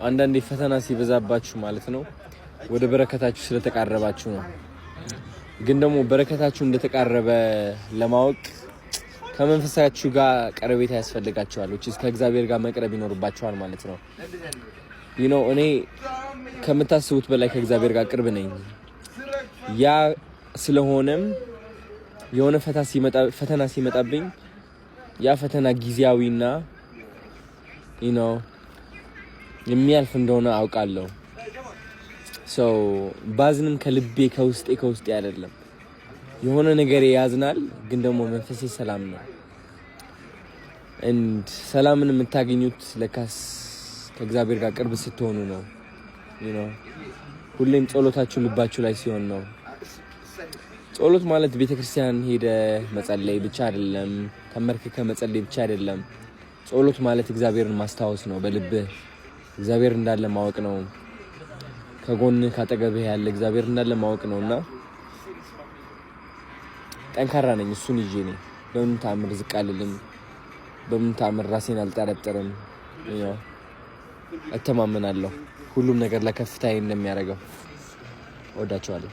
አንዳንዴ ፈተና ሲበዛባችሁ ማለት ነው ወደ በረከታችሁ ስለተቃረባችሁ ነው። ግን ደግሞ በረከታችሁ እንደተቃረበ ለማወቅ ከመንፈሳችሁ ጋር ቀረቤታ ያስፈልጋችኋል። Which is ከእግዚአብሔር ጋር መቅረብ ይኖርባችኋል ማለት ነው። እኔ ከምታስቡት በላይ ከእግዚአብሔር ጋር ቅርብ ነኝ። ያ ስለሆነም የሆነ ፈተና ሲመጣብኝ ያ ፈተና ጊዜያዊና የሚያልፍ እንደሆነ አውቃለሁ። So ባዝንም ከልቤ ከውስጤ አይደለም። የሆነ ነገር ያዝናል፣ ግን ደግሞ መንፈሴ ሰላም ነው። And ሰላምን የምታገኙት ለካስ ከእግዚአብሔር ጋር ቅርብ ስትሆኑ ነው። ሁሌም ጸሎታችሁ ልባችሁ ላይ ሲሆን ነው። ጸሎት ማለት ቤተክርስቲያን ሄደ መጸለይ ብቻ አይደለም። ተንበርክከህ መጸለይ ብቻ አይደለም። ጸሎት ማለት እግዚአብሔርን ማስታወስ ነው። በልብህ እግዚአብሔር እንዳለ ማወቅ ነው። ከጎንህ ካጠገብህ ያለ እግዚአብሔር እንዳለ ማወቅ ነው። እና ጠንካራ ነኝ። እሱን ይዤ ነኝ። በምንም ተአምር ዝቅ አልልም። በምንም ተአምር ራሴን አልጠረጥርም። እተማመናለሁ ሁሉም ነገር ለከፍታዬ እንደሚያደርገው። እወዳቸዋለሁ።